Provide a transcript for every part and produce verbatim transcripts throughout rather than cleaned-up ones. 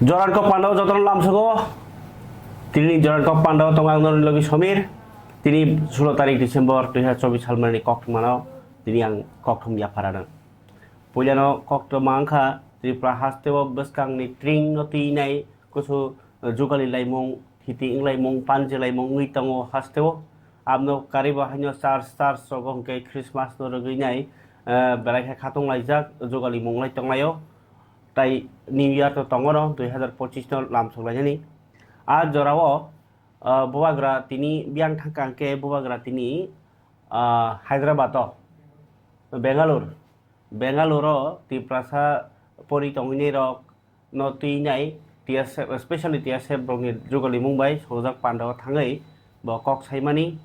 Joran kok pandao jotono lamsogo. Tini Joran kok pandao tongo ang norni logi Somir. Tini sulo tarik December dui hazar chobbish salmani kok mano. Tini ang kok thum yapharano. Puilano kok to mangkha Tripura hasteo bwskangni tring no twi nai kusu, eh, jugali laimung, hiti wnglaimung, panji laimung wngwi tongo hasteo. Abno karibo haino church, church rogo hwnkhe Christmas no rwgwi nai, eh, belai khe khatung laijak, jugali mung lai tonglaio. Tai New Year to tongo no dui hazar pochis no lamsok lainani. A jorao, ah, bubagra tini biyang thangka hwnkhe bubagra tini, ah, Hyderabad o, Bangalore, Bangalore o Tiprasa pori tongwini rok no twi nai T S F, especially T S F rokni jugalimung bai sojak pandao thangwi bo kok saimani.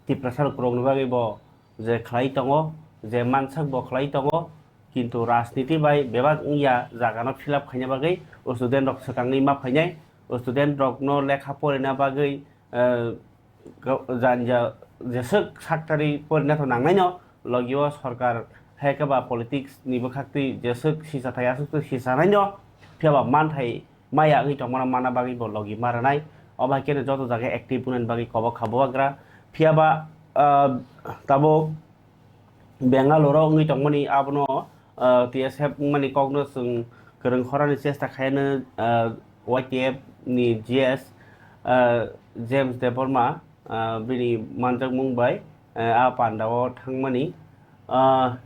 Tiprasa rok rokni bagwi bo je khlai tongo, je mansak bo khlai tongo, kintu rajniti bai bebak wngya jagano fill up khaina bagwi student rok swkangwi ma phainai, student rokno lekha porina bagwi, eh, ga-, janja jeswk saktari porina to nangnaino, logio sorkar hai khe ba politics ni bwkhaktwi jeswk sisa thai aswk sisa naino, phiya ba manthai maya wngwi tongmano mana bagwi bo logi ma rwnai. Obo hai kheno joto jaga active wngnani bagwi kobok kha bubagra. Phiya ba, ah, tabuk Bangalore o wngwi tongmani abono, ah, T S F wngmani kokno chwng kwrwng khorani chesta khaino, ah, Y T F ni G S, ah, James Debbarma, ah, bini manjakmung bai, ah, a pandao thangmani, ah,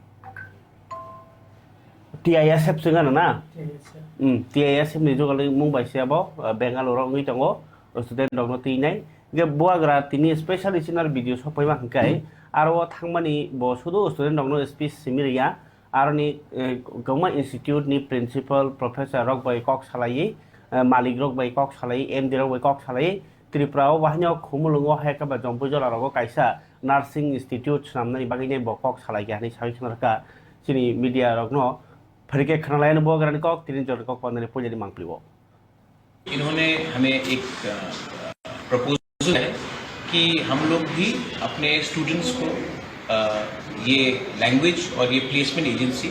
T I S F chwng ano na? T I S F. Hmm, T I S F ni jugalmung bai se abo, ah, Bangalore o wngwi tongo, student rokno twi nai. Hingke bubagra tini specially senior video sok paima hingkai, aro o thangmani bo sudu student rokno speech simi riya, aroni, eh, kwbangma institute ni principal, professor rok bai kok salaiwi, eh, malik rok bai kok salaiwi, M D rok bai kok salaiwi, Tripura o bahaino Khumulwng o hai khe ba Jompui Jora rogo kaisa nursing institute swnamnani bagwi nai bo kok salai kha hinwi saui khna rwkha chini media rokno. Phai khe khna lai ano bubagrani kok, tini jorni kok pandani puilani mangpili o. इन्होंने हमें एक, अ, प्रपोजल है कि हम लोग भी अपने स्टूडेंट्स को, अ, ये लैंग्वेज और ये प्लेसमेंट एजेंसी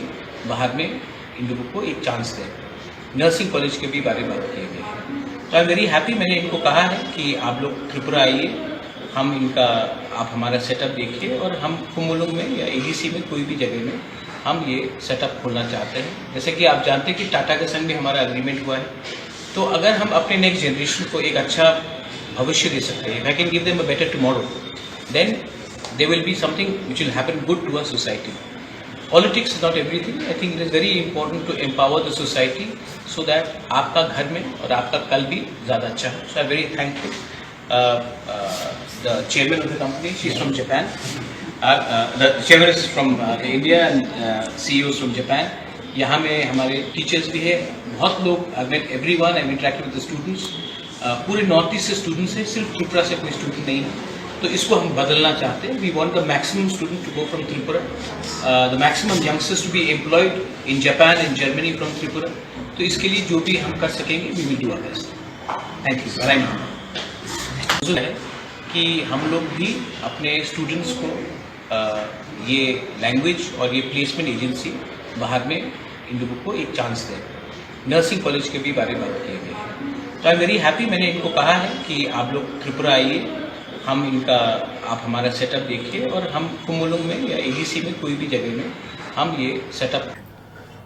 बाहर में इन लोगों को एक चांस दें। नर्सिंग कॉलेज के भी बारे में बात किए गए हैं। तो आई एम वेरी हैप्पी, मैंने इनको कहा है कि आप लोग त्रिपुरा आइए, हम इनका, आप हमारा सेटअप देखिए और हम खुमुलुंग में या एडीसी में कोई भी जगह में हम ये सेटअप खोलना चाहते हैं। जैसे कि आप जानते हैं कि टाटा के संग भी हमारा एग्रीमेंट हुआ है, तो अगर हम अपने नेक्स्ट जनरेशन को एक अच्छा भविष्य दे सकते हैं, if I can give them a better tomorrow, then there will be something which will happen good to our society. Politics is not everything. I think it is very important to empower the society so that आपका घर में और आपका कल भी ज़्यादा अच्छा हो। So I am very thankful. Uh, uh, the chairman of the company, she's from Japan. Uh, uh, the chairman is from, uh, the India and, uh, C E O is from Japan. यहाँ में हमारे टीचर्स भी है, बहुत लोग, I met everyone, I interacted with the students. Uh, पूरे north east से स्टूडेंट्स हैं, सिर्फ त्रिपुरा से कोई स्टूडेंट नहीं है। तो इसको हम बदलना चाहते हैं। We want the maximum student to go from Tripura, the maximum youngsters to be employed in Japan and Germany from Tripura. तो इसके लिए जो भी हम कर सकेंगे, we will do our best. Thank you. Narayan है कि हम लोग भी अपने स्टूडेंट्स को, अ, ये लैंग्वेज और ये प्लेसमेंट एजेंसी बाहर में इन लोगों को एक चांस दें। नर्सिंग कॉलेज के भी बारे में बात किए गए हैं। तो आई एम वेरी हैप्पी, मैंने इनको कहा है कि आप लोग त्रिपुरा आइए, हम इनका, आप हमारा सेटअप देखिए और हम खुमुलुंग में या एडीसी में कोई भी जगह में हम ये setup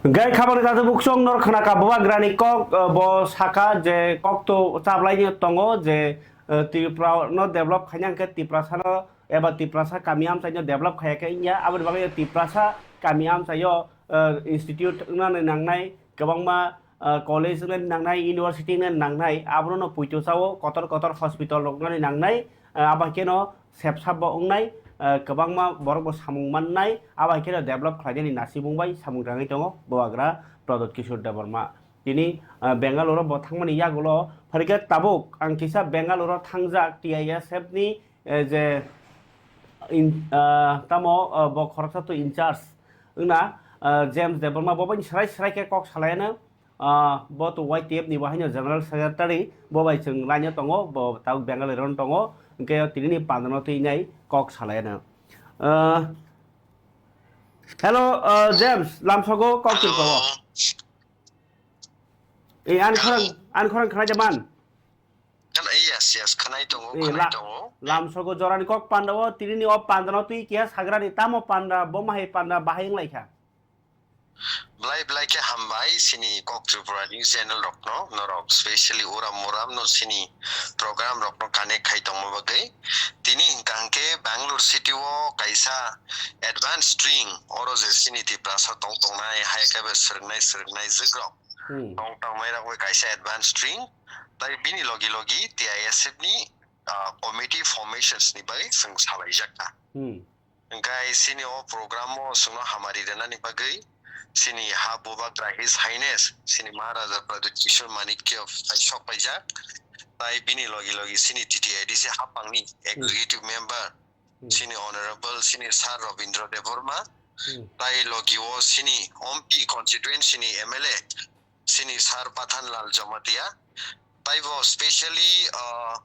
Gai khabang jatu buksong nor khna ka bubagrani kok, eh, bo saka je kok to chablai ni tongo je, eh, Tripura no develop khaina hwnkhe Tiprasa no eba Tiprasa kami amchai no develop khaya khe wngya, aboni bagwi Tiprasa kami amchai o, eh, institute wngnani nangnai, kwbangma, eh, college wngnani nangnai, university wngnani nangnai, abono no puito chao, kotor kotor hospital rok wngnani nangnai, eh, abo hai kheno sep sap bo wngnai, eh, kwbangma borok bo samung mannai, abo hai kheno develop khlainani nasibung bai samung tangwi tongo bubagra Pradyot Kishore Debbarma. Tini, eh, Bangalore o bo thangmani yagulo, phai khe tabuk ang kisa Bangalore o thangjak T I S F ni, eh, je in, eh, tamo, eh, bo khoroksa to in charge wngna, eh, James Debbarma bo bai srai srai khe kok salai ano, ah, bo to Y T F ni bo haino General Secretary, bo bai chwng line o tongo, bo tabuk Bangalore o tongo, hwnkhe tini ni panda no twi nai kok salai ano. Ah, hello, ah, James, lamsogo kok chwng tongo. Eh, ani khorang, ani khorang khwnai jaman. Khana-, yes, yes, khwnai tongo, eh, khwnai la-, tongo. Lamsogo jorani kok panda o, tini ni o panda no twi kiya sagrani tamo panda, bo mahai panda bahai wng lai kha. Blai blai khe hambai sini Kok Tripura ni channel rokno, norok specially uram muram no sini program rokno connect khai tongma bagwi. Tini hwnkha hwnkhe Bangalore city o kaisa advanced string, oro je sini Tiprasa tong tongnai, hai khe bo swrwngnai swrwngnai jwk rok. Hmm. Tong tongmai rok bai kaisa advanced string, tai bini logi logi T I S F ni, ah, committee formations ni bagwi chwng salai jak kha. Hmm. Hwnkhe sini o program o chwngno hamari rwnani bagwi sini ha bubagra His Highness sini Maharaja Pradyut Kishore Manikya phai sok paijak. Tai bini logi logi sini T T A D C hapangni, hmm, executive member, hmm, sini Honorable sini Sir Robindra Debbarma. Hmm. Tai logi o sini Ompi constituency ni M L A sini Sir Pathanlal Jamatia. Tai bo specially, uh,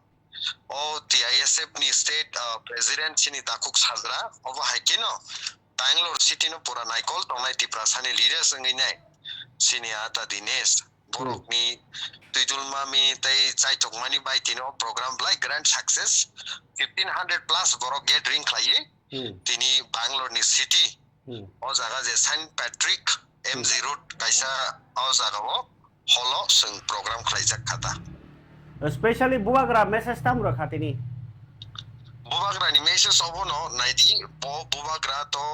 o T I S F ni state, uh, president sini Takhuk Sajra, obo hai kheno Bangalore city no pura naikol tongnai Tiprasa ni leaders wngwi nai sini Ata Dinesh, hmm, borok ni twidul mami tei chaitok mani bai tini o program belai grand success, fifteen hundred plus borok gathering khlaiwi, hmm, tini Bangalore ni city, hmm, o jaga je Saint Patrick, hmm, M G Road kaisa o jaga o holo chwng program khlaijak kha ta. Specially bubagra message tam rw kha tini? Bubagra ni message obo no naidi, bo bubagra to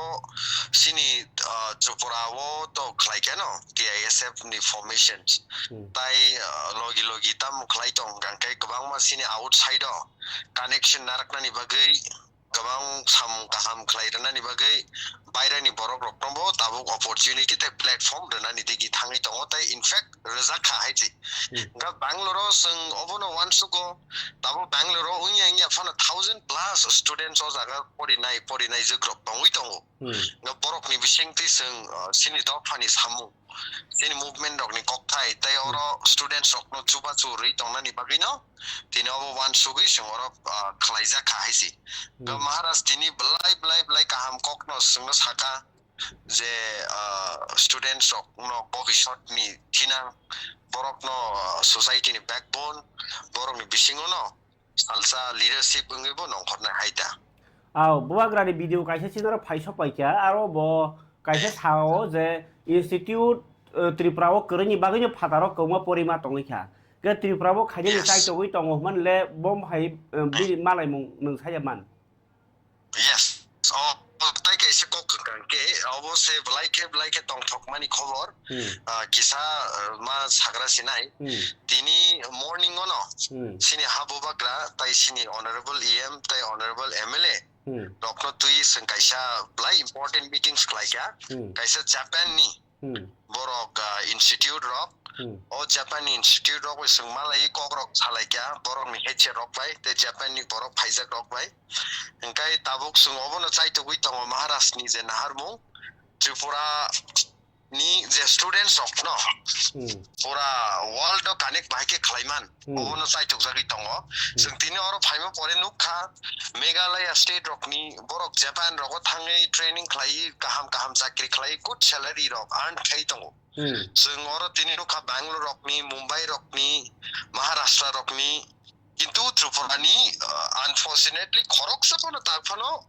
sini, ah, Tripura o to khlai khe no T I S F ni formations. Hmm. Tai, ah, logi logi tam khlai tong hwnkha khe kwbangma sini outside o connection naraknani bagwi kwbang samung kaham khlai rwnani bagwi bairani borok rokno bo tabuk opportunity tei platform rwnani digi thangwi tongo tei in fact rwjak kha hai se. Hmm. Hwnkha Bangalore o chwng obono uansugo, tabuk Bangalore o wngya wngya phano thousand plus students o jaga porinai, porinai jwk rok tongwi tongo. Hmm. Hwnkha borokni bisingtwi chwng, uh, chini dophani samung, chini movement rokni kokthai tei oro students rokno chubachu rwi tongnani bagwino tini obo uansugwi chwng oro, ah, khlaijak kha hai se. Hmm. Maharaj tini belai belai belai kaham kokno chwngno saka je, ah, students rokno bobisotni thinang borokno, ah, society ni backbone, borokni bisingono salsa leadership wngwi bo nongkhornai hai ta. Aw, bubagrani video kaisa chini oro phai sok pai kha, aro bo kaisa sao je institute, eh, Tripura o kwrwini bagwino phataro kwbangma porima tongwi kha. Khe Tripura o khainani, yes, chaitogwi tongo hwnmani le bo hai, eh, bini malaimung nwng saya man. Yes. O, o, tai kaisa kok kwkang khe, obo se belai khe, belai khe tongthokmani khobor. Hmm. Ah, kisa, ah, ma sagra sinai. Hmm. Tini morning ono, hmm, sini ha bubagra, tai sini honorable E M, tai honorable M L A, hmm, rokno twi chwng kaisa belai important meetings khlai kha. Hmm. Kaisa Japan ni, hmm, borok, ah, institute rok, hmm, o Japan ni institute rok bai chwng malai kok rok salai kha, borok ni H R rok bai, tei Japan ni borok phaijak rok bai. Hwnkhe tabuk chwng obono chaitogwi tongo Maharaj ni je naharmung, Tripura ni je students rok no, hmm, pura world o connect bahai khe khlaiman, hmm, obono chaitokjagwi tongo. Hmm. Chwng tini oro phaima pore nukha, Meghalaya state rokni borok Japan rogo thangwi training khlaiwi kaham kaham chakri khlaiwi good salary rok earn khai tongo. Hmm. Chwng oro tini nukha Bangalore rokni, Mumbai rokni, Maharashtra rokni, kintu Tripura ni, uh, unfortunately khoroksa phano tak phano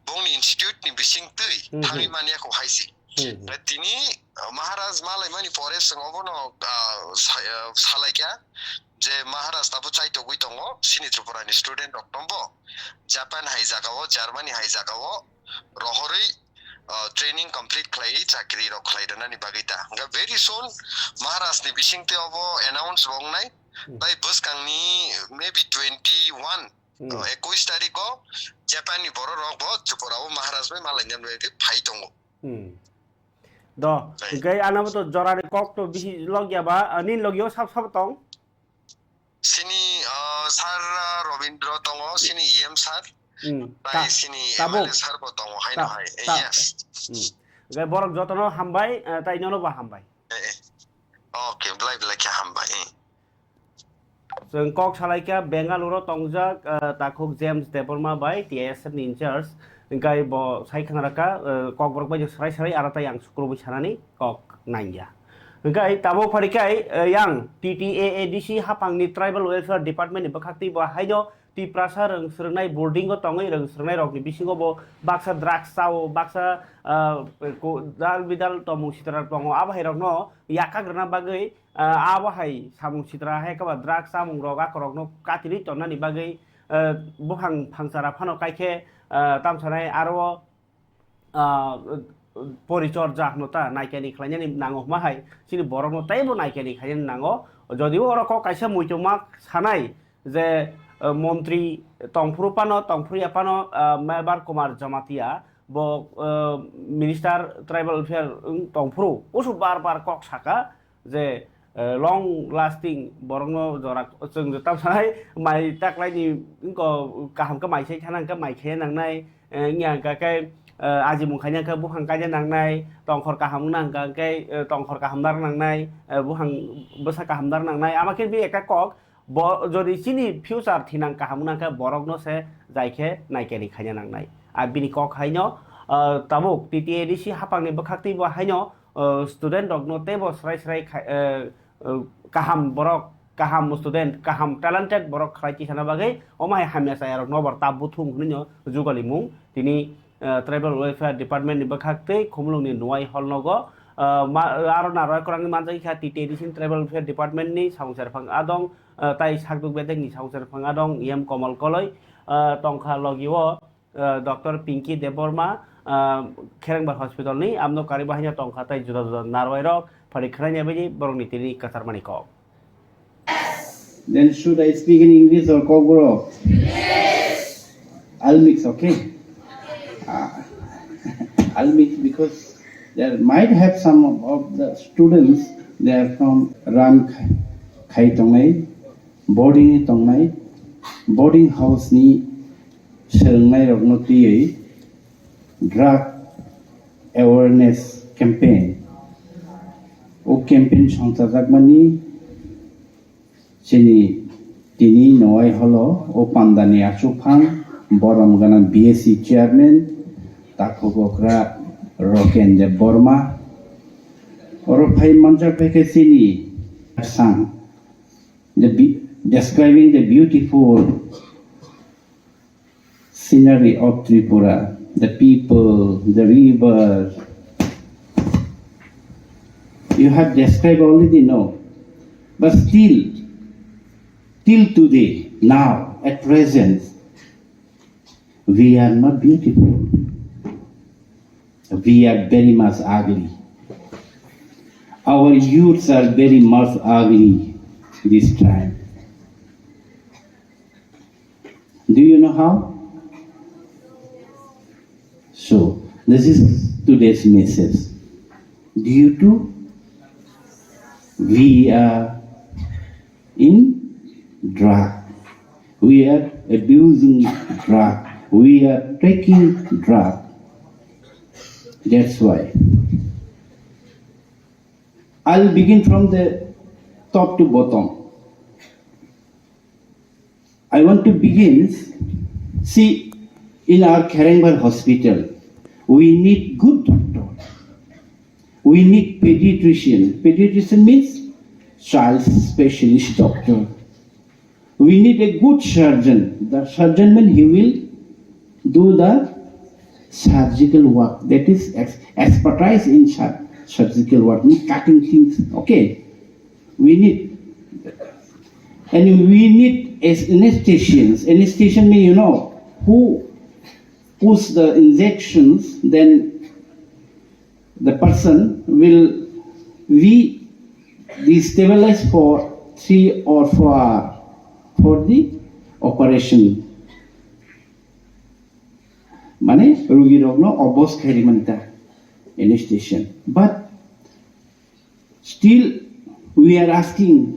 bongni institute ni bising twi, hmm, thangwi manya kho hai se. Hmm. Tini, uh, Maharaj malaimani pore chwng obono, uh, sa-, uh, salaikha je Maharaj tabuk chaitogwi tongo, chini Tripura ni student rok no bo Japan hai jaga o, Germany hai jaga o rohorwi, uh, training complete khlaiwi chakri rok khlai rwnani bagwi ta. Hwnkhe very soon Maharaj ni bising twi obo announce bo wngnai. Hmm. Tai bwskang ni maybe twenty one, hmm, uh, ekush tarik o Japan ni borok rok bo Tripura o Maharaj bai malaina bagwi phai tongo. Hmm. Do, tai hwnkhe ano bo to jorani kok to bisi log ya ba, uh, nini logi o sab sab tong? Sini, uh, sir, uh, Robindra tongo, sini E M sir. Hmm, tai ta-, sini tabuk. M L A sir bo tongo, haino ta-, hai. Ta-, yes. Hmm. Hwnkhe borok jotono hambai, uh, tai nono bo hambai. Eh, eh. Okay, belai belai khe hambai. Eh. Chwng kok salaikha Bengaluru tongjak, uh, takhuk James Debbarma bai T I S F ni in charge. Hwnkhe bo sai khna rakha, uh, kokborok bai sarai sarai aro tai ang sukrubui sanani kok nangya. Hwnkhe tabuk pharikhai, eh, yang T T A A D C haphangni Tribal Welfare Department ni bwkhaktwi bo haino Tiprasa rwng swrwngnai boarding o tongwi rwng swrwngnai rokni bisingo bo baksa drugs chao, baksa, ah, ko-, dal bidal tongmung sitra tongo, abo hai rokno yakak rwna bagwi, ah, abo hai samung sitra hai khe ba drugs chamung rok akorokno katirwi tonnani bagwi, ah, buphang phangsara phano kaikhe, ah, tamsanai aro ah, porichorja hwno ta naikani khlainani nango hwnma hai chini borokno teibo naikani khlainani nango. Jodio oro kok kaisa muichukma sanai je, ah, montri tongphuru phano, tongphuru ya phano, ah, Mebar Kumar Jamatia bo, ah, Minister Tribal Welfare wng tongphuru usu bar bar kok saka, je, eh, long lasting borokno jora chwng je tamsanai mai taklaini wngkha kaham khe mai sai thana hwnkhe mai khaina nangnai, eh, wngya hwnkha khe, eh, ajimung khaina hwnkhe buphang kaina nangnai, tongkhor kaham wngna hwnkha hwnkhe, eh, tongkhor kaham nar nangnai, eh, buphang bwsa kaham nar nangnai, ama khe bini ekta kok. Bo, jodi chini future thinang kaham wngna khe borokno se jai khe naikani khaina nangnai. A bini kok haino, ah, tabuk T T A D C haphangni bwkhaktwi bo haino, ah, student rokno teibo srai srai khai, ah, ah, kaham borok, kaham student, kaham talented borok khlai tisana bagwi omo hai hamya chaya rokno bo tab buthung hwnwi no jugalimung tini ah, Tribal Welfare Department ni bwkhak tei Khumulwng ni Nuai Hall nogo, ah, ma-, aro narwai kwrwngwi manjak kha T T A D C ni Tribal Welfare Department ni samung serphang adong, ah, tai sakduk bedek ni samung serphang adong E M Komal Koloi, ah, tongkha logi o, ah, Doctor Pinky Debbarma, ah, Kherengbar Hospital ni amno kari bahai no tongkha tai juda juda narwai rok phari khwnai ni bagwi borok ni tini kwchar mani kok. Then should I speak in English or Kokborok? I'll mix, okay? Uh, I'll mix because there might have some of the students, they are from Ran khai tongnai, boarding ni tongnai, boarding house ni swrwngnai rokno twiwi drug awareness campaign. O campaign songchajakmani chini tini Nuai Hall o, o pandani achukphang borom gwnang B S C chairman Takhuk Okra Roken Deb Borma. Oro phai manjak phaikha chini sang, the be-, describing the beautiful scenery of Tripura, the people, the river. You have described already, no? But still, till today, now, at present, we are not beautiful. We are very much ugly. Our youths are very much ugly this time. Do you know how? So, this is today's message. Due to we are in drug, we are abusing drug, we are taking drug. That's why. I'll begin from the top to bottom. I want to begin, see, in our Kherengbar hospital, we need good doctor. We need pediatrician. Pediatrician means child specialist doctor. We need a good surgeon. The surgeon means he will do the surgical work, that is ex-, expertise in sur-, surgical work, means cutting things, okay? We need, and we need as anesthesians. Anesthesian mean, you know, who puts the injections, then the person will be destabilized for three or four hours for the operation. Mane, rugi rokno obos khairi mani ta, anesthesian. But still, we are asking.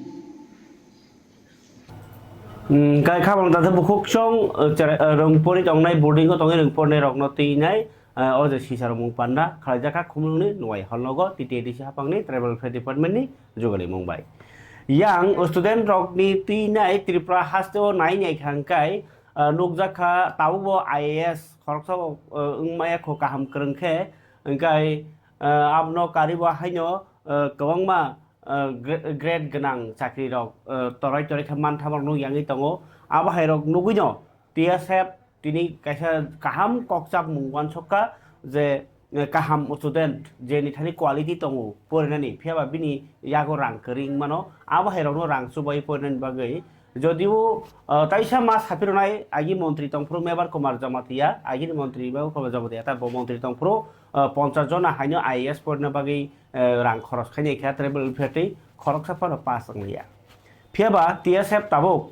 Hmm, kai khamang ta bukhuk chong, eh, chera-, eh, rwngpori tongnai, boarding o tongwi rwngpornai rokno twinai, eh, o je sisarok mung panda khlaijak kha Khumulwngni Nuai Hall nogo, T T A D C haphangni Tribal Welfare Department ni jugalimung bai. Yang student rokni twinai Tripura hasteo nai nai kha hwnkhe, ah, nukjak kha, tabukbo I A S khoroksa bo, ah, wngmaya kho kaham kwrwng khe, hwnkhe, ah, abono karibo haino, ah, kwbangma, ah, gra-, grade gwnang chakri rok, ah, torai torai khe manthamrok nuk yangwi tongo. Abo hai rok nugwino T S F tini kaisa kaham kokchapmung uansukha je, eh, kaham student jeni thani quality tongo porinani, phiyaba bini yago rang kwrwi wngmano, abo hai rokno rang chubai porinani bagwi. Jodio, eh, taisa ma saphironai agi montri tongphuru Mebar Kumar Jamatia, agini montri Mebar Kumar Jamatia, ta bo montri tongphuru, eh, ponchas jona haino I A S porina bagwi, eh, rang khoros khainai kha, tribal welfare tei khoroksa phano pass wngya. Phiyaba T S F tabuk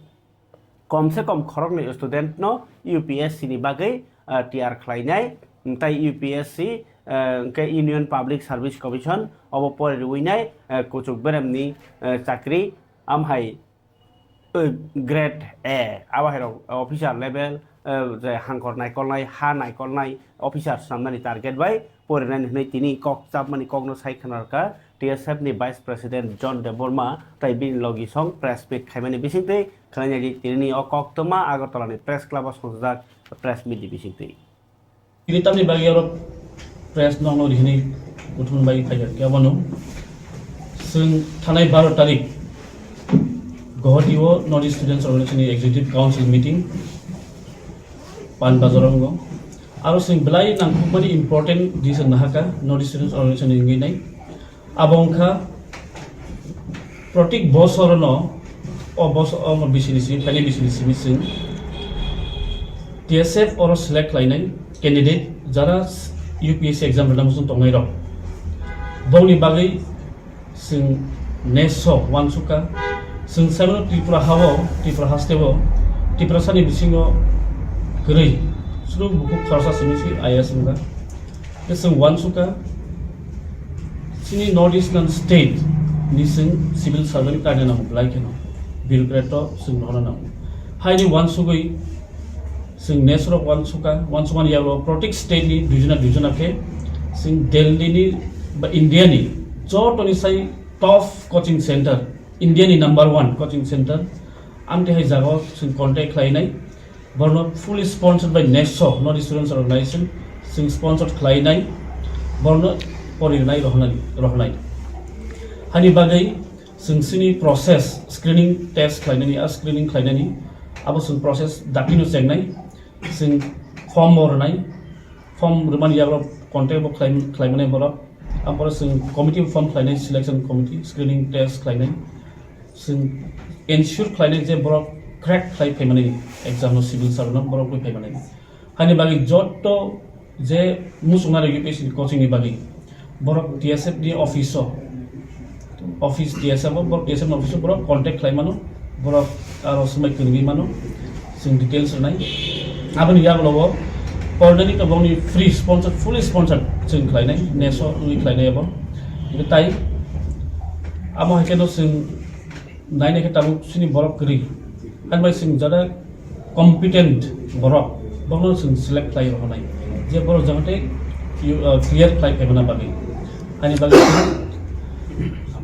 kom se kom khoroknwi student no U P S C ni bagwi, ah, tiyar khlainai, tei U P S C, ah, hwnkhe Union Public Service Commission obo pori rwinai, ah, kuchuk beremni, ah, chakri amhai, eh, grade A, abo hai rok officer level, eh, je hangkor naikolnai, ha naikolnai officer swnamnani target bai porinani hwnwi tini kok chapmani kokno sai khwnarkha T S F ni Vice President John Debbarma tei bini logisong press meet khaimani bisingtwi. Khlainai di tini o koktwma Agartala ni Press Club o swngjak press meet ni bisingtwi. Tini tamni bagwi oro press nokno rihini kuthumni bagwi phaikha khe abono chwng thanai baro tarik Guwahati o North East Students Organization ni Executive Council meeting Pan Bazar o wngo. Aro chwng belai nangkukmani important decision nahaka North East Students Organization ni wngwi nai. Abo wngkha protik bosorono o bosor o bisini simi, phaini bisini simi chwng T S F oro select khlainai candidate jara U P S C exam rwna muchung tongnai rok. Bongni bagwi chwng neso uansukha, chwng saimano Tripura hao, Tripura hasteo, Tiprasani bisingo kwrwi, chwng bukhuk khoroksa simi si I A S wngkha. Tei chwng uansukha, chini North Eastern state ni chwng civil servant kaina nango belai kheno, bureaucrat to chwng rohorna nango. Haini uansugwi chwng nesorok uansukha, uansukmani yago protik state ni duijona duijona khe chwng Delhi ni ba India ni jotoni sai top coaching center, India ni number one coaching center, amtwi hai jagao chwng contact khlainai. Borno fully sponsored by neso, North East Students Organization, chwng sponsor khlainai, borno porinai rohornai, rohornai. Hani bagwi chwng chini process, screening test khlainani, a screening khlainani, abo chwng process dakti no chengnai, chwng form bo rwnai, form rwmani yago contact bo khlai, khlaimanai borok, ampore chwng committee form khlainai, selection committee, screening test khlainai, chwng ensure khlainai je borok crack khlai phaimanai exam no, civil servant no borok bai phaimanai. Hani bagwi jotto je muchungnai rok U P S C ni coaching ni bagwi borok T S F ni office o, office T S F o, borok T S F ni office o borok contact khlai mano, borok aro swmai kwrwngwi mano, chwng details rwnai. Aboni yagulo o organic no bongni free sponsor, fully sponsored chwng khlainai, neso wngwi khlainai abo. Tai amo hai khe no chwng naina khe tabuk chini borok kwrwi. Ani bai chwng jada competent borok, borokno chwng select khlai rwnai. Je borok jahate, uh, clear khlai phaimana bagwi. Ani bagwi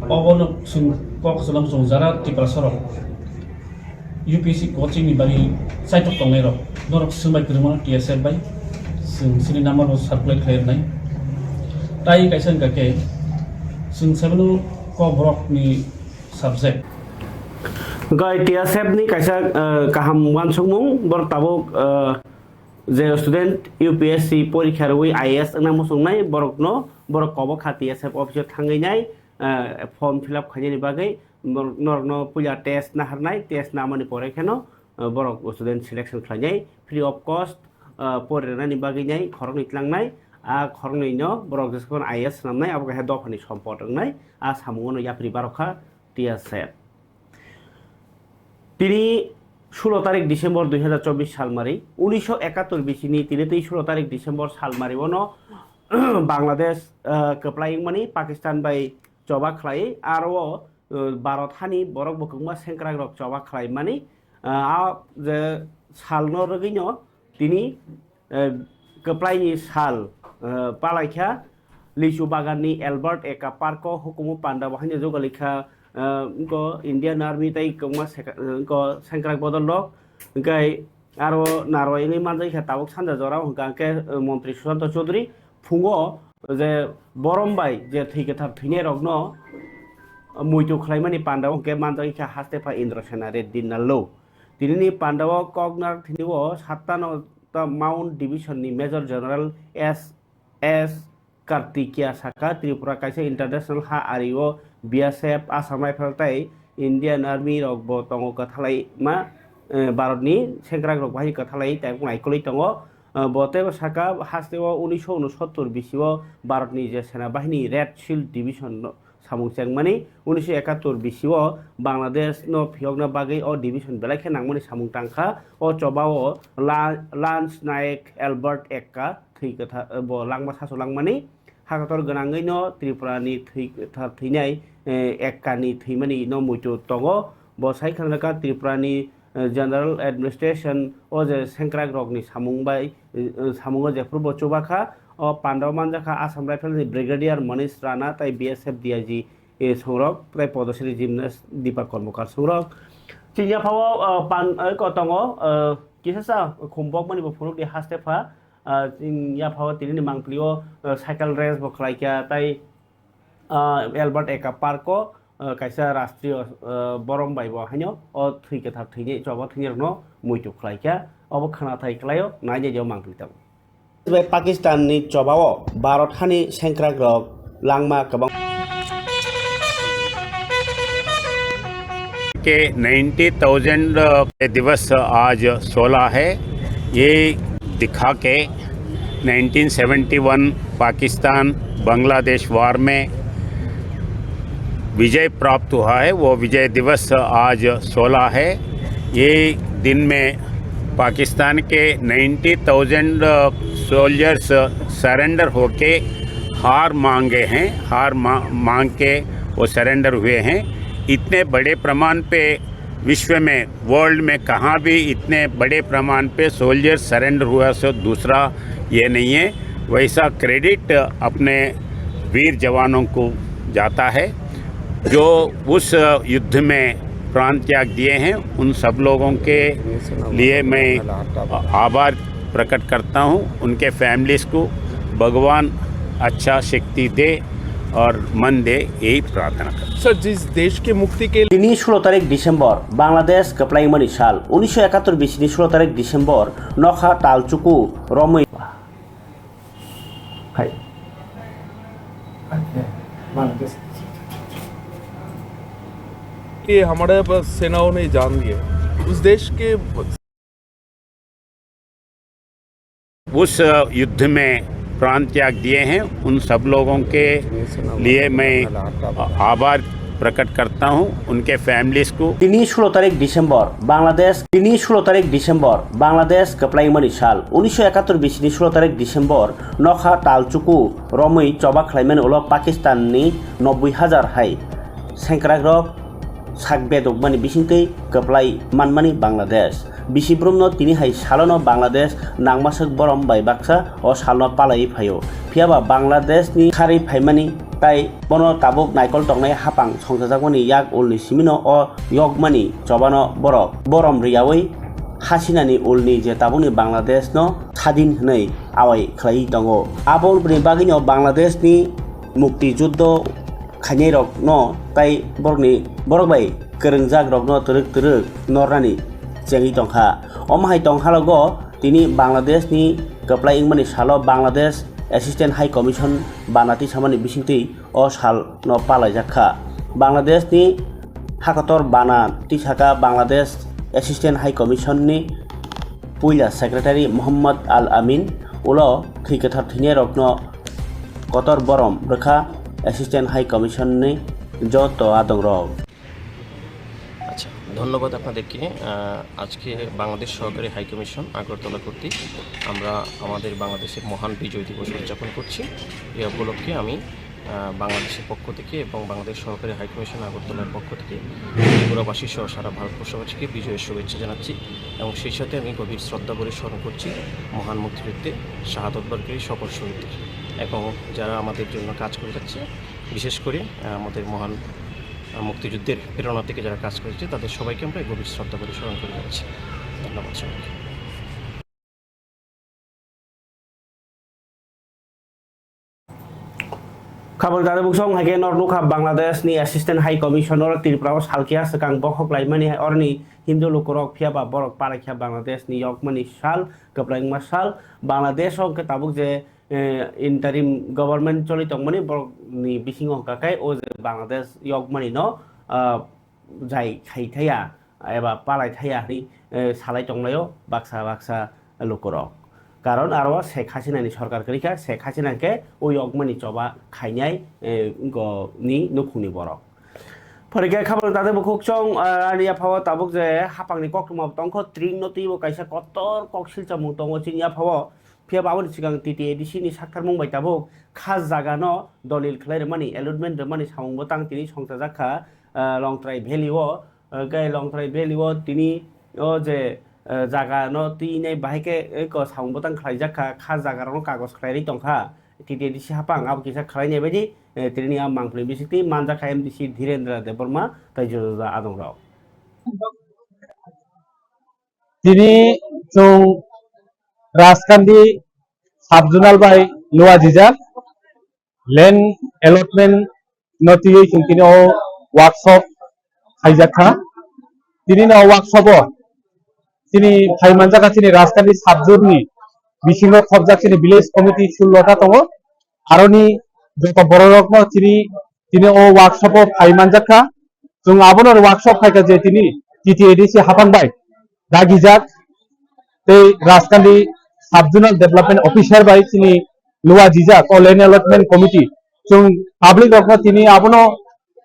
obono chwng kok salam chwng jara Tiprasa rok U P S C coaching ni bagwi chaitok tongnai rok, norok swmai kwrwngmano T S F bai chwng chini number bo circulate khlai rwnai. Tai kaisa wngkha khe chwng saimano kok borok ni subject. Gai T S F ni kaisa, eh, kaham uansukmung, borok tabuk, eh, je student U P S C porikha rwui I A S wngna muchungnai, borokno, borok kobo kha T S F office o thangwi nai, eh, form fill up khainani bagwi, nor-, norokno puila test naharnai, test namani pore kheno, eh, borok student selection khlainai, free of cost, eh, pori rwnani bagwi nai khoroknwi tlangnai, a khoroknwino borok jesakhano I A S swnamnai, abo kaisa dophani sompot wngnai, a samungono yapri barokha T S F. Tini sulo tarik December dui hazar chobbish salmari, unisho ekattor bisini tini tei sulo tarik December salmari ono Bangladesh, eh, kwplai wngmani Pakistan bai choba khlai, aro o, eh, Bharat hani borok bo kwbangma sengkrak rok choba khlai mani, eh, a je salno rwgwino tini, eh, kwplaini sal, eh, palaikha lichu baganni Albert Eka Park o hukumu panda bo haino jogalikha, eh, wngko Indian Army tei kwbangma seka-, eh, wngko sengkrak bodol rok, hwnkhe aro narwai wngwi manjakha tabuk sanja jorao, hwnkha hwnkhe, eh, montri Sushanta Chowdhury phungo je borom bai je thwi kwthar thwinairokno muitu khlaimani panda o hwnkhe manjak kha Hastepha Indrasena Reddy Nallu. Tinini panda o koknar thwinio Sattanata Mount Division ni Major General S S Kartikeya sakha, Tripura kaisa international ha ari o B S F, Assam Rifle tei Indian Army rok bo tongo kwthalai ma, eh, Bharat ni sengkrak rok bahai kwthalai tei naikolwi tongo. Eh, bo teibo sakha, haste o unisho unsottor bisi o Bharat ni je sena bahini Red Shield Division no samung chengmani, unisho ekattor bisi o Bangladesh no phiyokna bagwi o division belai khe nangmani samung tangkha. O choba o La-, Lance Naik Albert Ekka thwi kwtha-, bo langma sasu langmani. Hakator gwnangwi no Tripura ni thwi kwthar thwinai, eh, Ekka ni thwimani no muitu tongo. Bo sai khanaka Tripura ni, eh, General Administration o je sengkrak rok ni samung bai, eh, samung o jephru bo chuba kha. O panda o manjakha Assam Rifle ni Brigadier Manish Rana tei B S F D I G, eh, songrok tei Padmasri Gymnast Deepak Karmakar songrok. Chini yaphao, eh, pan, eh, ko tongo, eh, kisa sa khumbok mani bo phunuk di Hastepha. Ah, chini yaphao tinini mangpili o, eh, cycle race bo khlai kha tei, ah, Albert Ekka Park o, eh, kaisa rastriyo, eh, borom bai bo haino o thwi kwthar thwini, choba thwini rokno muitu khlai kha. Obo khwnathai khlai o, nainai o mangpili tongo. Bai Pakistan ni choba o Bharat hani sengkrak rok langma kwbang. के ninety thousand दिवस आज सोलह है। ये दिखा के nineteen seventy one Pakistan Bangladesh war में विजय प्राप्त हुआ है, वो विजय दिवस आज सोलह है। ये दिन में पाकिस्तान के नाइंटी थाउजेंड सोल्जर्स सरेंडर होके हार मांगे हैं, हार मा-, मांग के वो सरेंडर हुए हैं। इतने बड़े प्रमाण पे विश्व में, वर्ल्ड में कहाँ भी इतने बड़े प्रमाण पे सोल्जर सरेंडर हुआ सो दूसरा ये नहीं है। वैसा क्रेडिट अपने वीर जवानों को जाता है, जो उस युद्ध में प्राण त्याग दिए हैं। उन सब लोगों के लिए मैं आभार प्रकट करता हूँ। उनके फैमिलीज को भगवान अच्छा शक्ति दे और मन दे, यही प्रार्थना करता हूँ। सर, जिस देश के मुक्ति के लिए Tini sullo tarik December, Bangladesh kwplaimani sal. Unisho ekattor bisini sullo tarik December, nokha talchuku romwi. Hai. ये हमारे पास सेनाओं ने जान दिए। उस देश के उस युद्ध में प्राण त्याग दिए हैं, उन सब लोगों के लिए मैं आभार प्रकट करता हूँ, उनके फैमिलीज को। Tini sullo tarik December, Bangladesh, tini sullo tarik December, Bangladesh kwplaimani sal. Unisho ekattor bisini sullo tarik December, nokha talchuku romwi choba khlaimani ulo Pakistan ni nobboi hajar hai sengkrakrok sak bedokmani bisingtwi kwplai manmani Bangladesh. Bisi brumno tini hai salono Bangladesh nangmaswk borom bai baksa o salno palaiwi phaio. Phiyaba Bangladesh ni kharwi phaimani tai bono tabuk naikol tongnai hapang songchajakmani yak ulni simino o yokmani chobano borok borom riyawi hasinani ulni je tabukni Bangladesh no sadin hwnwi awai khlaiwi tongo. Aboni bagwino Bangladesh ni mukti juddo khainairokno tai borokni, borok bai kwrwngjakrokno twrwk twrwk nornani chengwi tongkha. Omo hai tongkhalogo tini Bangladeshni kwplai wngmani salo Bangladesh Assistant High Commission bana tisamani bisingtwi o salno palaijak kha. Bangladeshni hakotor bana tisaka Bangladesh Assistant High Commissionni puila Secretary Mohammad Al Amin ulo thwi kwthar thwinairokno kotor borom rwkha Assistant High Commissionni joto adongrok. আচ্ছা, ধন্যবাদ আপনাদেরকে। আহ, আজকে বাংলাদেশ সহকারী high commission Agartala কর্তৃক আমরা আমাদের বাংলাদেশের মহান বিজয় দিবস উদযাপন করছি। এ উপলক্ষে আমি, আহ, বাংলাদেশের পক্ষ থেকে এবং বাংলাদেশ সহকারী হাই কমিশন আগরতলার পক্ষ থেকে ত্রিপুরাবাসী সহ সারা ভারতবর্ষবাসীকে বিজয়ের শুভেচ্ছা জানাচ্ছি এবং সেই সাথে আমি গভীর শ্রদ্ধা ভরে স্মরণ করছি মহান মুক্তিযুদ্ধে শাহাদত বরণকারী সকল শহীদদের এবং যারা আমাদের জন্য কাজ করে যাচ্ছে, বিশেষ করে, আহ, আমাদের মহান, আহ, মুক্তিযুদ্ধের প্রেরণা থেকে যারা কাজ করেছে, তাদের সবাইকে আমরা গভীর শ্রদ্ধা ভরে স্মরণ করে যাচ্ছি। ধন্যবাদ সবাইকে। Tabuk jani buksong hai khe nor nukha Bangladesh ni Assistant High Commissioner Tripura o salkia swkang bokhok laimani oroni Hindu lukurok, phiya ba borok palai kha Bangladesh ni yokmani sal, kwplaima sal. Bangladesh o hwnkhe tabuk je, eh, interim government choli tongmani borok ni bisingo hwnkha khe o je Bangladesh yokmani no, ah, jai khai thaya eba palai thaya hinwi, eh, salai tonglaio baksa baksa lukurok. Karon aro Sheikh Hasina ni sorkar kwrwi kha, Sheikh Hasina khe o yokmani choba khainai, eh, go ni nukhungni borok. Phwrwngkhe khabangni tate bukhuk chwng, ah, ani yaphao tabuk je hapangni koktwma bo tongkho, tring no twibo kaisa kotor kok silchamung tongo chini yaphao. Phiya bo aboni swkang T T A D C ni saktharmung bai tabuk kha jaga no dolil khlai rwmani, allotment rwmani samung bo tang tini songchajak kha, ah, Longtrai Valley o, ah, khe Longtrai Valley o tini o je, ah, jaga no twinai bahai khe eko samung bo tang khlaijak kha, kha jaga rok no kagoj khlai ri tong kha T T A D C hapang, abo kisa khlai nai baidi, eh, tini a mangpli bisik twi manjak kha M D C Dhirendra Debbarma tai juda juda adong rok. Tini chwng Rajkandi sub-zonal bai lua jijak land allotment no twiwi chwng tini o workshop khaijak kha. Tini no workshop o chini phai manjak kha chini Rajkandi sub-zone ni bisingo khopjak chini village committee sullo ta tongo. Aroni joto bororokno chini, tini o workshop o phai manjak kha. Chwng abono workshop khai kha je tini T T A D C hapang bai dagijak tei Rajkandi Sub Zonal Development Officer bai chini lua jijak o land allotment committee. Chwng public rokno tini abono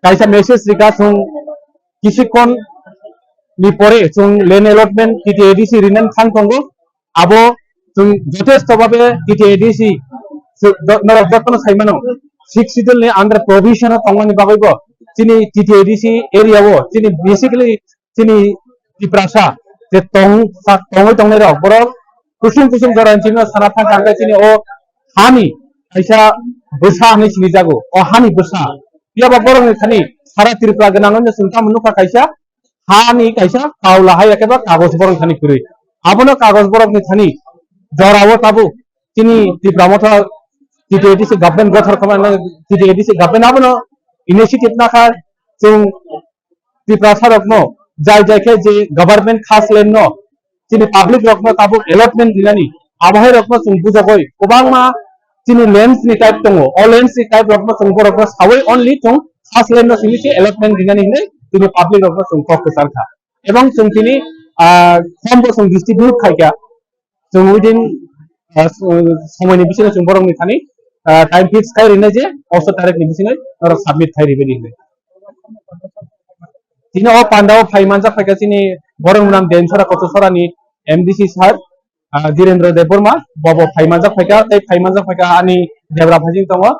kaisa message rikha, chwng kisikhon ni pore chwng land allotment T T A D C rinani thang tongo. Abo chwng jothesto bhabe T T A D C, chwng do-, norok jotono sai mano, Sixth Schedule ni under provision o tongmani bagwi bo chini T T A D C area o chini basically chini Tiprasa je tong, sa-, tongwi tongnai rok borok kusung kusung jora ni chini sana thang thang khe chini o hani kaisa bwsa hinwi sinijago, o hani bwsa. Phiya ba borok ni thani sara Tripura gwnang no chwng tamo nukha kaisa hani kaisa paula hai eba kagoj borok thani kwrwi. Abono kagoj borok ni thani jora o tabuk chini Tipra Motha T T A D C government gothor khamano, T T A D C government abono initiative nakha chwng Tiprasa rokno jai jai khe je government khas land no chini public rokno tabuk allotment rinani, abo hai rokno chwng bujagoi kwbangma chini lands ni type tongo, o lands ni type rokno chwng borokno sawi only chwng khas land no simi se allotment rinani hinwi chini public rokno chwng kok kwchar kha. Ebong chwng tini, ah, form bo chwng distribute khai kha. Chwng within, ah, s-, somoini bisingo chwng borokni thani, ah, time fix khai rinai je oso tarikni bisingo norok submit khai ribani hinwi. Tini o pandao phai manjak phaikha chini borok nam Densora Kochasora ni M D C sir, ah, Dhirendra Debbarma, bobo phai manjak phaikha, tei phai manjak phaikha ani debra phajing tongo.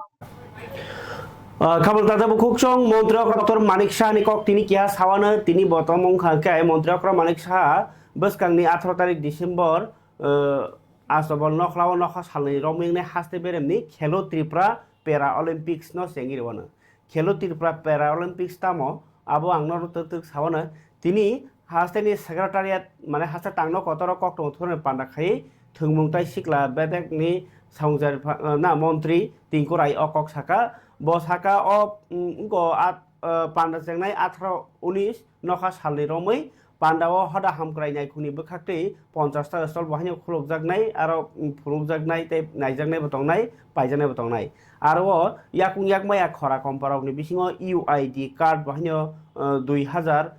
Ah, khabang tata bukhuk chwng montri ok Doctor Manik Saha ni kok tini keha sawano, tini bo tongmung kha khe montri okra Manik Saha bwskangni atharo tarik December, ah, Astabol nokhlao nokha salni romwingnai haste beremni Khelo Tripura Para Olympics no chengwi rwano. Khelo Tripura Para Olympics tamo? Abo ang norok twk twk sawano. Tini hasteni secretariat, mane haste tangno kotoro koktwma thorni panda khai thwngmung tai sikla bedekni songjar pha-, na montri Tinku Rai o kok saka. Bo saka o, mm, go at, ah, panda chengnai atharo unis nokha salni romwi Panda o hoda hamkrai naikhungni bwkhaktwi ponchash ta stall bo haino khulukjaknai, aro, mm, phunukjaknai tei naijaknai bo tongnai, paijaknai bo tongnai. Aro o yakung yakmaya khora komparokni bisingo U I D card bo haino, eh, dui hajar,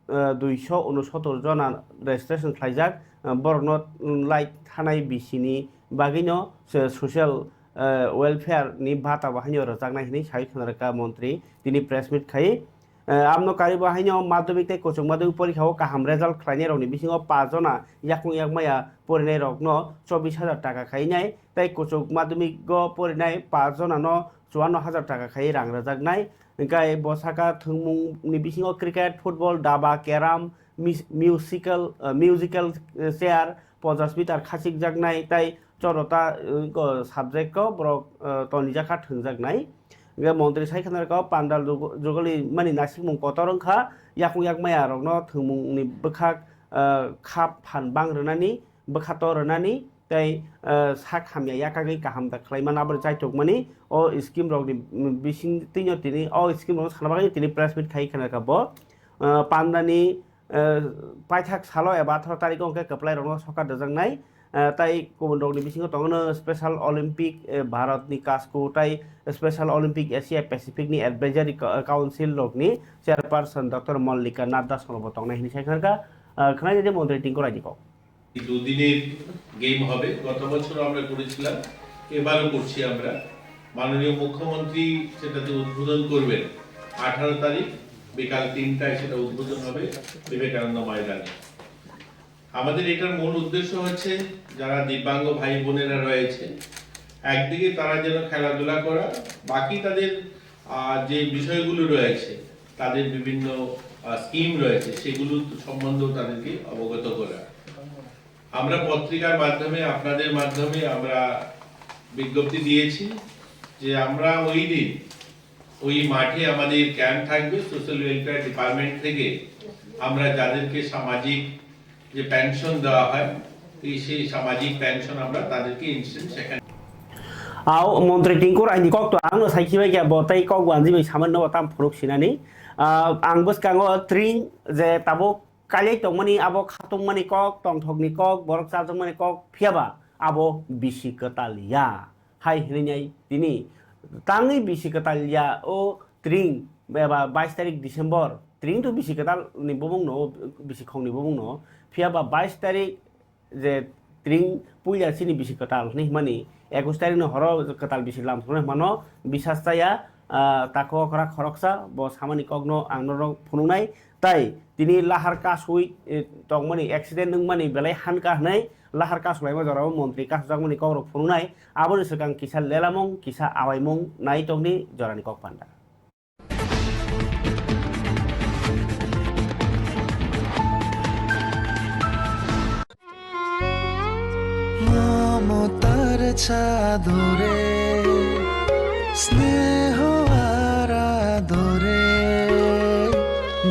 eh, duiso unosotor jona registration khlaijak, eh, borokno, mm, lai thanai bisini bagwino se social, eh, welfare ni bata bo haino rwjaknai hinwi sai khwna rwkha montri tini press meet khai. Eh, amno karibo haino madhyamik tei kuchuk madhyamik porikha o kaham result khlainai rokni bisingo paanch jona yakung yakmaya porinai rokno chobbish hajar taka khainai tei kuchuk madhyamik o porinai paanch jona no chuanno hajar taka khai rang rwjaknai. Hingkai bo saka thwngmung ni bisingo cricket, football, daba, carrom, mis-, musical, eh, musical, eh, chair, ponchash meter khachikjaknai tei chorota, eh, ko subject o borok, eh, tonijakha thwngjaknai. Hingke montri sai khna rwkha o pandal jug-, jugali mani nasikmung kotor wngkha, yakung yakmaya rokno thwngmungni bwkhak, eh, khap phan bang rwnani, bwkhato rwnani, tei, ah, sak hamya yakagwi kaham da khlai mano, aboni chaithokmani o scheme rokni, mm, bising twino tini o scheme rokno sana bagwi tini press meet khai khna kha bo. Ah, pandani, ah, paithak salo eba atharo tarikh o hwnkhe kwplai rokno sokha rwjaknai, ah, tei kubun rokni bisingo tongo Special Olympic, eh, Bharat ni Kasku tei Special Olympic Asia Pacific ni Advisory Co-, Council rokni chairperson Doctor Mallika Nadda salobo tongnai hinwi sai khna kha, ah, khwnai de montri Tinku Raini kok. দুদিনের গেম হবে, গত বছরও আমরা করেছিলাম, এবারও করছি আমরা। মাননীয় মুখ্যমন্ত্রী সেটাতে উদ্বোধন করবেন আঠারো তারিখ বিকাল তিনটায়, সেটা উদ্বোধন হবে বিবেকানন্দ ময়দানে। আমাদের এটার মূল উদ্দেশ্য হচ্ছে যারা দিব্যাঙ্গ ভাই বোনেরা রয়েছে, একদিকে তারা যেন খেলাধুলা করা, বাকি তাদের, আহ, যে বিষয়গুলো রয়েছে, তাদের বিভিন্ন, আহ, স্কিম রয়েছে, সেগুলো সম্বন্ধেও তাদেরকে অবগত করা। আমরা পত্রিকার মাধ্যমে, আপনাদের মাধ্যমে আমরা বিজ্ঞপ্তি দিয়েছি যে আমরা ওই দিন ওই মাঠে আমাদের ক্যাম্প থাকবে, সোশ্যাল ওয়েলফেয়ার ডিপার্টমেন্ট থেকে আমরা যাদেরকে সামাজিক যে পেনশন দেওয়া হয়, এই সেই সামাজিক পেনশন আমরা তাদেরকে ইনস্ট্যান্ট সেখানে Ao montri Tinku Raini kok to ang no sai khibai khe bo tei kok wanji bai samani no tam phunuk sinani. Ah, ang bwskango tring je tabuk kaliai tongmani abo khatungmani kok, tongthokni kok, borok chajakmani kok, phiyaba abo bisi kwtal ya. Hai hinwi nai tini tangwi bisi kwtal ya o tring eba bais tarik December, tring to bisi kwtal ni bumung no, bisi khong ni bumung no, phiyaba bais tarik je tring puila chini bisi kwtal hinwi himani, ekus tarik no horo kwtal bisi lam thoknai himano bisas chaya, ah, tako okra khoroksa bo samani kokno ang norok phunuknai. Tai tini lahar kasui, eh, tongmani accident wngmani belai hankha hinwi lahar kasulaima jorao montri kasujakmani kokrok phunuknai. Aboni swkang kisa lelamung, kisa awaimung nai tongni jorani kok panda. মমতার চাদরে স্নেহ আর আদরে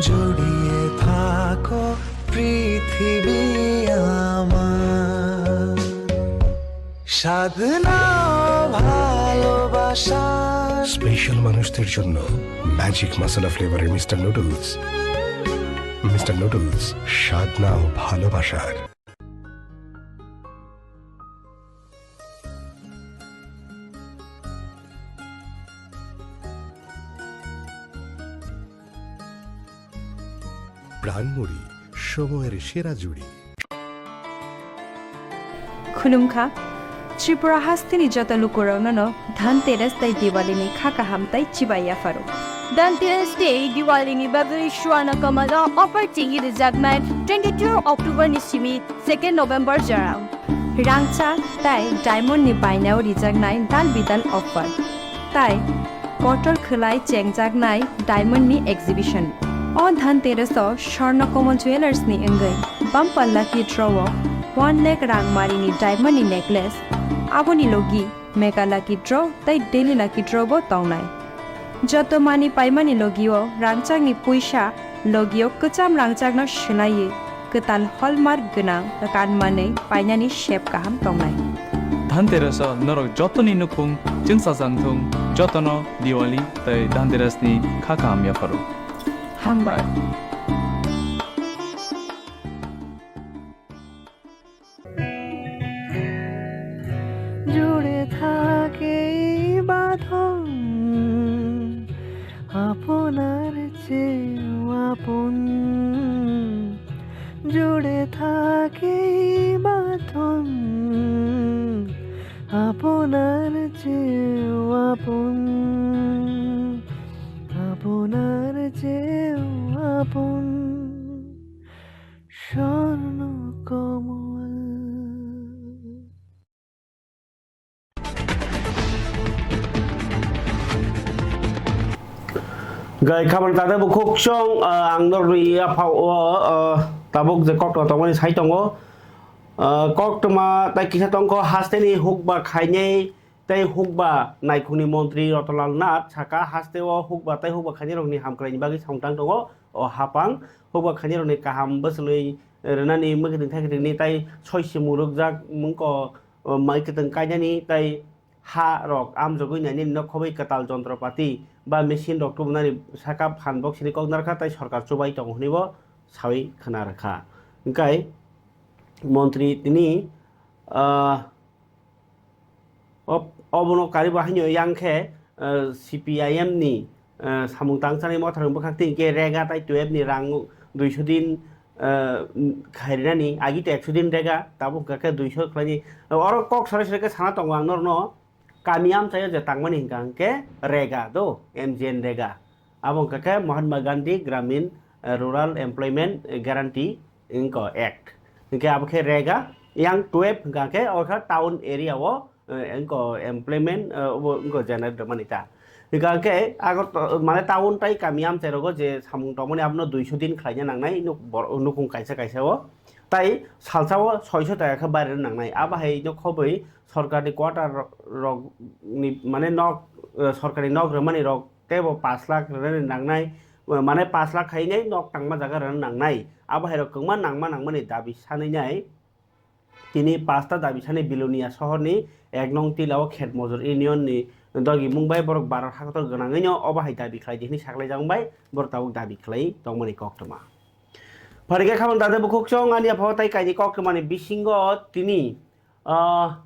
জড়িয়ে থাকো পৃথিবী আমার। সাধনা ভালোবাসা। স্পেশাল মানুষদের জন্য ম্যাজিক মশলা ফ্লেভারের মিস্টার নুডলস। মিস্টার নুডলস, স্বাদ নাও ভালোবাসার। প্রাণমুড়ি, সময়ের সেরা জুড়ি। Khulumkha, Tripura hasteni joto lukurokno no Dhanteras tei Diwali ni kha kaham tei chibai yapharo. Dhanteras tei Diwali ni bagwi Swarna Kamal o offer chengwi rijaknai twenty-two October ni simi second November jorao. Rangchak tei diamond ni bainao rijaknai dal bidal offer. Tai kotor khwlai chengjaknai diamond ni exhibition. O Dhanteras o Swarna Kamal Jewellers ni wngwi bumper lucky draw o one lakh rang mari ni diamond ni necklace, aboni logi mega lucky draw tei daily lucky draw bo tongnai. Joto mani paimani logio rangchakni puisa, logio kwcham rangchakno swlaiwi kwtal hallmark gwnang kanmanwi painani sep kaham tongnai. Dhanteras o norok jotoni nukhung chwngsajak thung, jotono Diwali tei Dhanteras ni kha kaham yapharo. Hambai. জুড়ে থাকে এই বাঁধন আপনার চেয়েও আপন। জুড়ে থাকে এই বাঁধন আপনার চেয়েও আপন, আপনার চেয়েও আপন। স্বর্ণ কমল। Gai khabar tata bukhuk chong, ah, ang norwi aphao, ah, tabuk je koktwma tongmani sai tongo. Ah, koktwma tai kisa tongkho hasteni hukba khainai tei hukba naikhungni montri Rotonlal Nath saka hasteo hukba tei hukba khainairokni hamkraini bagwi samung tang tongo o hapang. Hukba khainairokni kaham bwchwlwi rwnani mwkhitwng thaikhitwngni tai soisimung rwkjak mungko o mai kwtwng kainani tei ha rok amjogwi nainani no khobwi kwtal jontropati ba machine rok tubunani saka phan boksini kok narwkha tei sorkar chubai tongo hwnwi bo sawi khna rwkha. Hwnkhe montri tini, ah, ob-, obono karibo haino yang khe, ah, C P I M ni, ah, samung tangchanai motharni bwkhak twi hwnkhe rega tai twelve ni rang duiso din, ah, khairnani agi to ekso din rega, tabuk hwnkha khe duiso khlaini. Oro kok sori sori khe sana tongo ang norno, kami amchaio je tangmani hwnkha hwnkhe rega do, M G N rega. Abo hwnkha khe Mahatma Gandhi Gramin, eh, Rural Employment Guarantee wngkha Act. Hwnkhe abo khe rega, yang twelve hwnkha khe o kha town area o, eh, wngkha employment, eh, obo wngkha generate rwmani ta. Hwnkha khe Agartala, mane town tai kami amchai rogo je samung tongmani abono duiso din khlaina nangnai nuk-, bor-, nukung kaisa kaisa o. Tai salsa o soiso taka khe bairena nangnai. Abo hai no khobwi sorkarni quarter ro-, rok ni mane nok, eh, sorkarni nok rwmani rok teibo pash lakh rwna nangnai, mane pash lakh khainai nok tangma jaga rwna nangnai. Abo hai rok kwbangma nangma nangmani dabi sanai nai. Tini pasta dabi sanai Bilonia sohorni ek nong Tilao Khet Mojor Union ni dogi mung bai borok Bharat hakotor gwnangwi no obo hai dabi khlai di hwnwi saklai jak bai borok tabuk dabi khlai tongmani koktwma. Phaikhe khamang dade bukhuk chong ani apha tai kaini koktwmani bisingo tini, ah,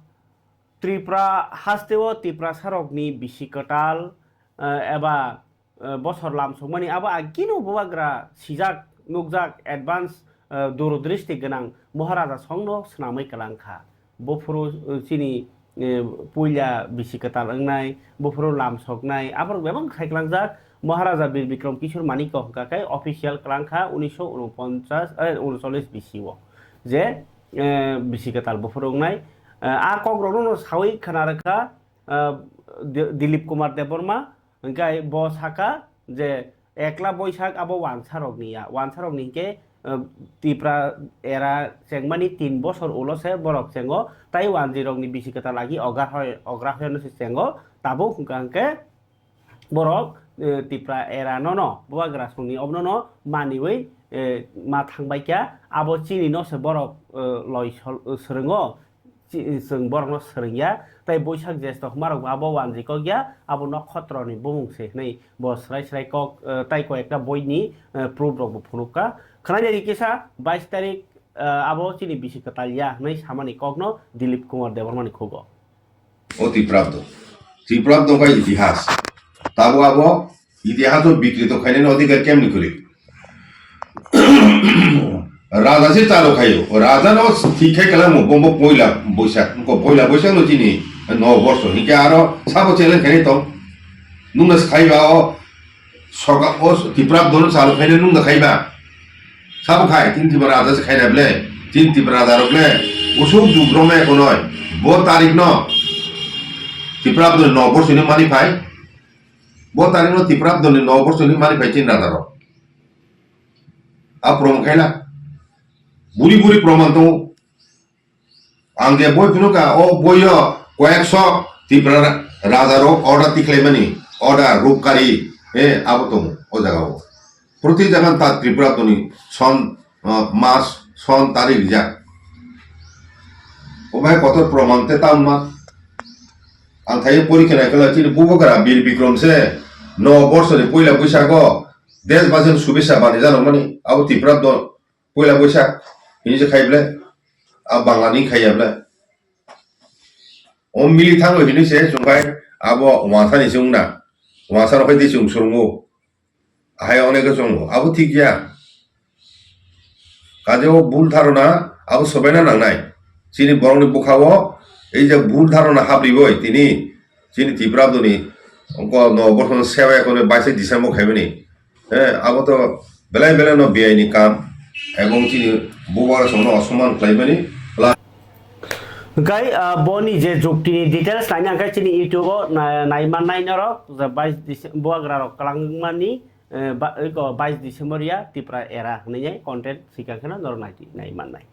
Tripura hasteo Tiprasarokni bisi kwtal, eh, eba, eh, bosor lamsokmani abo agino bubagra sijak, nukjak, advance, eh, durdristi gwnang Maharaja songno swnamwi kwlangkha. Buphuru, eh, chini, eh, puila bisi kwtal wngnai, buphuru lamsoknai, aborok bebak khai kwlangjak Maharaja Bir Bikram Kishore Manikya hwnkha khe official kwlangkha unisho unoponchas, eh, unocholish bisi o. Je, eh, bisi kwtal buphuru wngnai. Eh, a kokrokno no sawi khna rwkha, eh, Di-, Dilip Kumar Debbarma, hwnkhe bo sakha je ekla Boisak abo wansarokni ya, wansarokni hwnkhe, eh, Tipra era chengmani tin bosor ulo se borok chengo, tai wanjwi rokni bisi kwtal agi ogra hoi-, ogra hoyano se chengo, tabuk hwnkha hwnkhe borok, eh, Tipra era no no, bubagra songni obono no maniwi, eh, ma thangbai kha, abo chini no se borok, eh, loi sol-, eh, swrwngo, chi-, chwng borokno swrwngya, tai Boisak Jesto hwnmarok bo abo wanjwi kok ya, abo nokhotroni bumung se hwnwi bo swrai swrai kok, eh, tai koi ekta boini, eh, proof rok bo phunukha. Khwnai nai kisa bais tarik, eh, abo chini bisi kwtal ya hwnwi samani kokno Dilip Kumar Debbarmani khugo. O Tiprabdo. Tiprabdo khe itihas. Tabo abo itihaso bikrito khainani odhikar kemni kwrwi? Raja se chalo khaio. Raja no thik khai kwlamo, bombo poila Boisak. Ko poila Boisak no chini no borso. Hike aro sabo challenge khainai tong. Nungna se khaiba o soka o Tiprabdo no chalo khainai nungna khaiba. Sabo khai, tin Tipra Raja se khaina ble, tin Tipra Raja rok le, usuk duk rome konoi, bo tarik no Tiprabdo no borso ni mani phai. Bo tarik no Tiprabdo ni no borso ni mani phai chini raja rok. A proman khaila. Buri buri proman tongo. Ang je boi phunukha, o boio koyekso Tipra ra-, raja rok order tikhlaimani, order, rupkari, eh, abo tongo o jaga o. Proti jaga ta Tripura toni son, ah, mas, son, tarik rijak. Obo hai kotor proman te tamo ma. Ang thaiyo porikha naikhe chini bubagra Bir Bikram se no borsoni puila bwisago Desh Bhasini Shubhechha bani janokmani abo Tripura do puila bwisak hini se khai ble, a Bangla ni khaiya ble. O mili thango hini se chwng khai abo wansa ni se wngna. Wansa rok khai di chwng swrwngo. Ahai onek khe chongo, abo thik ya. Kaje o bul dharona abo sobaina nangnai. Chini borokni bwkha-o ei je bul dharona habriboi tini chini Tiprabdoni ongko no bothon sewa ekone baisai December khaimani. Eh, abo to belai belai no biyai ni kam ebong chini bubagra songno osoman khlaimani. Hwnkhe, ah, boni je juktini details naina hwnkhe chini YouTube-o na-, naimannai norok, je bais Dece-, bubagrarok kwlangmani, eh, ba-, eko bais December ya Tipra era hwnwi content swikang kheno norok naidi-, naimannai.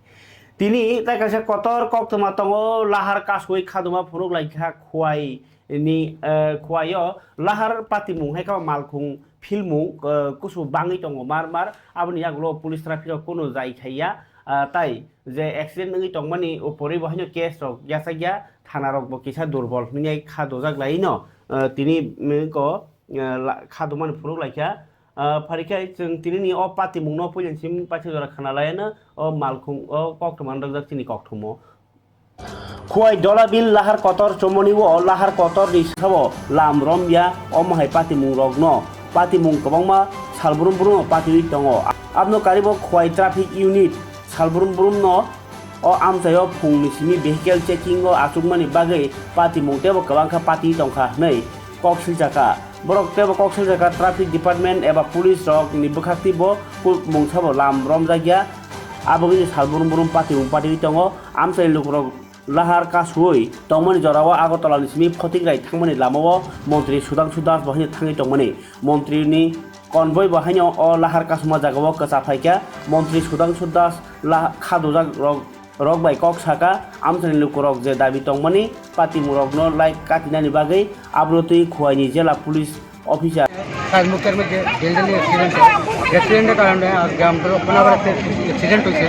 Tini tai kaisa kotor koktwma tongo, lahar kasui khaduma phunuk laikha Khwai ni, eh, Khwai-o lahar patimung hai khe malkhung philmung, eh, kusu bangwi tongo mar mar, aboni yagulo police traffic rok kunu jai khaiya, ah, tai je accident wngwi tongmani, o pore bo haino case rok yachakya, thana rok bo kisa durbol hinwi kha dojak lai no, eh, tini, mm, ko, eh, la-, kha domani phunuk laikha. Ah, pharikhe chwng tinini o patimungno puilani simi paithak jora khna laiano o malkhung o koktwma rwjak chini kokthumo. Khowai Dolabil Lahar Kotor chomoni o Lahar Kotor ni sabo lam romya omo hai patimung rokno patimung kwbangma salbrum brum patiwi tongo. Abno karibo Khowai Traffic Unit salbrum brum no o amchaio phungni simi vehicle checking o achukmani bagwi patimung tebo kwbangkha pati tongkha hwnwi kok siljakha. Borok tebo kok siljakha traffic department eba police rok ni bwkhak teibo mungsabo lam romjakya. Aboni salbrum brum patimung patiwi tongo. Amchaini lukurok lahar kasuwi tongmani jorao Agartala ni simi Photigrai thangmani lamao montri Sudhangshu Das bo haino thangwi tongmani. Montri ni convoy bo haino o lahar kasuma jagao kwcha phaikha. Montri Sudhangshu Das la-, kha dojak rok, rok bai kok saka, amchaini lukurok je dabi tongmani patimung rokno lai katinani bagwi abro twi Khowai ni jela police officer. তার মুখের মধ্যে delivery accident হয়। অ্যাক্সিডেন্টের কারণে আজকে আমরা ওখানে আবার একটা অ্যাক্সিডেন্ট হয়েছে।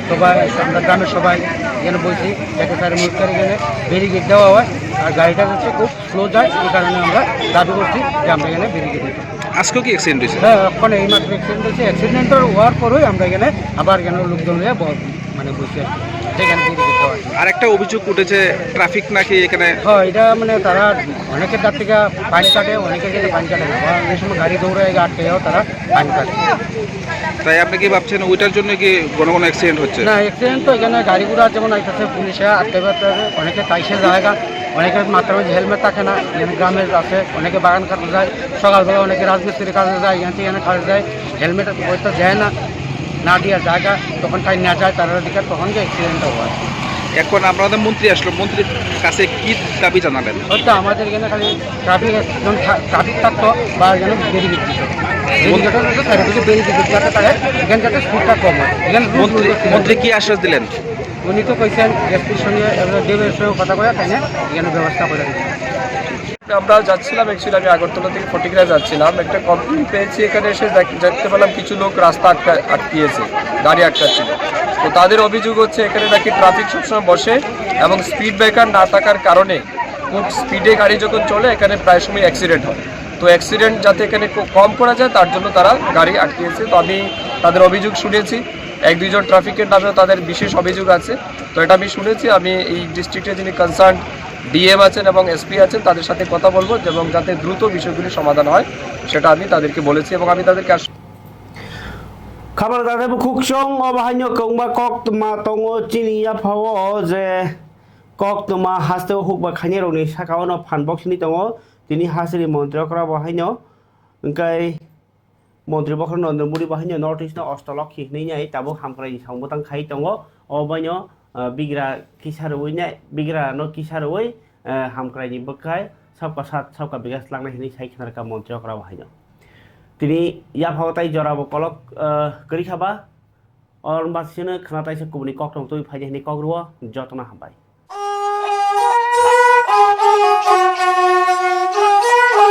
সবাই, আমরা গ্রামের সবাই এখানে বলছি যাতে তার মুখের এখানে ব্যারিকেড দেওয়া হয়, আর গাড়িটা হচ্ছে খুব স্লো যায়, এই কারণে আমরা দাবি করছি যে আমরা এখানে ব্যারিকেড দিতে। আজকেও কি অ্যাক্সিডেন্ট হয়েছে? হ্যাঁ, ওখানে এইমাত্র অ্যাক্সিডেন্ট হয়েছে। অ্যাক্সিডেন্ট হওয়ার পরেই আমরা এখানে আবার এখানে লোকজন নিয়ে ব-, মানে বসে আর কি। যেখানে ব্যারিকেড দেওয়া আছে। আর একটা অভিযোগ উঠেছে, ট্রাফিক নাকি এখানে হ্যাঁ, এটা মানে তারা অনেকের কাছ থেকে ফাইন কাটে, অনেকের কাছে ফাইন কাটে না। বা অনেক সময় গাড়ি দৌড়ায়, আটকেও তারা ফাইন কাটে। তাই আপনি কি ভাবছেন ওইটার জন্য কি ঘন ঘন অ্যাক্সিডেন্ট হচ্ছে? না, অ্যাক্সিডেন্ট তো এখানে গাড়ি ঘোড়া যেমন আইতেছে, পুলিশে আটকে পারতেছে, অনেকে তাইসে জায়গা, অনেকে মাথার মধ্যে হেলমেট থাকে না, এখানে গ্রামের আছে, অনেকে বাগান কাটতে যায়, সকালবেলা অনেকে রাজমিস্ত্রি কাজে যায়, এখান থেকে এখানে কাজে যায়, হেলমেট হয়তো দেয় না, না দিয়ে জায়গা, তখন তাই না যায়, তারা দিকে তখন যে অ্যাক্সিডেন্টটা হয়। এখন আপনাদের মন্ত্রী আসলো, মন্ত্রীর কাছে কি দাবি জানাবেন? হয়তো আমাদের এখানে খালি ট্রাফিক একজন থা-, ট্রাফিক থাকতো বা যেন ব্যারিকেড দিত। ব্যারিকেড হচ্ছে চারিদিকে ব্যারিকেড দিতে যাতে তাহলে এখানে যাতে স্পিডটা কম হয়। এখানে রুল মন্ত্রী, রুল করতে হবে। মন্ত্রী কি আশ্বাস দিলেন? উনি তো কইছেন এসপির সঙ্গে, এবার ডিএমের সঙ্গে কথা বলে তাই না এখানে ব্যবস্থা করে দিবেন। আমরা যাচ্ছিলাম, অ্যাকচুয়ালি আমি আগরতলা থেকে ফটিকরা যাচ্ছিলাম, একটা কমপ্লেন পেয়েছি, এখানে এসে দেখ-, দেখতে পেলাম কিছু লোক রাস্তা আটকা-, আটকিয়েছে, গাড়ি আটকাচ্ছিল। তো তাদের অভিযোগ হচ্ছে এখানে নাকি ট্রাফিক সবসময় বসে এবং স্পিড ব্রেকার না থাকার কারণে খুব স্পিডে গাড়ি যখন চলে এখানে প্রায় সময় অ্যাক্সিডেন্ট হয়। তো অ্যাক্সিডেন্ট যাতে এখানে ক-, কম করা যায় তার জন্য তারা গাড়ি আটকিয়েছে। তো আমি তাদের অভিযোগ শুনেছি, এক দুইজন ট্রাফিকের নামেও তাদের বিশেষ অভিযোগ আছে। তো এটা আমি শুনেছি, আমি এই ডিস্ট্রিক্টে যিনি কনসার্ন ডিএম আছেন এবং এসপি আছেন তাদের সাথে কথা বলবো এবং যাতে দ্রুত বিষয়গুলি সমাধান হয় সেটা আমি তাদেরকে বলেছি এবং আমি তাদেরকে আশ্বাস Khabar da tei bukhuk chwng o bahaino kwbangma koktwma tongo chini yaphao je koktwma hasteo hukba khainai rokni saka o no phan boksini tongo. Tini hasteni montri okra bo haino hwnkhe montri bokhorok Narendra Modi bo haino North East no ostolok hinwi nai tabuk hamkrai ni samung bwtang khai tongo. O baino, ah, bigra kisa rwui nai, bigra no kisa rwui, ah, hamkrai ni bwkhai sabka sat sabka bigas langnai hinwi sai khna rwkha montri okra bo haino. Tini yaphao tai jora bo kolok, ah, kwrwi kha ba, o wng ba sino khna taisa kubuni koktwma twi phaidi hinwi kok rwo, jotono hambai.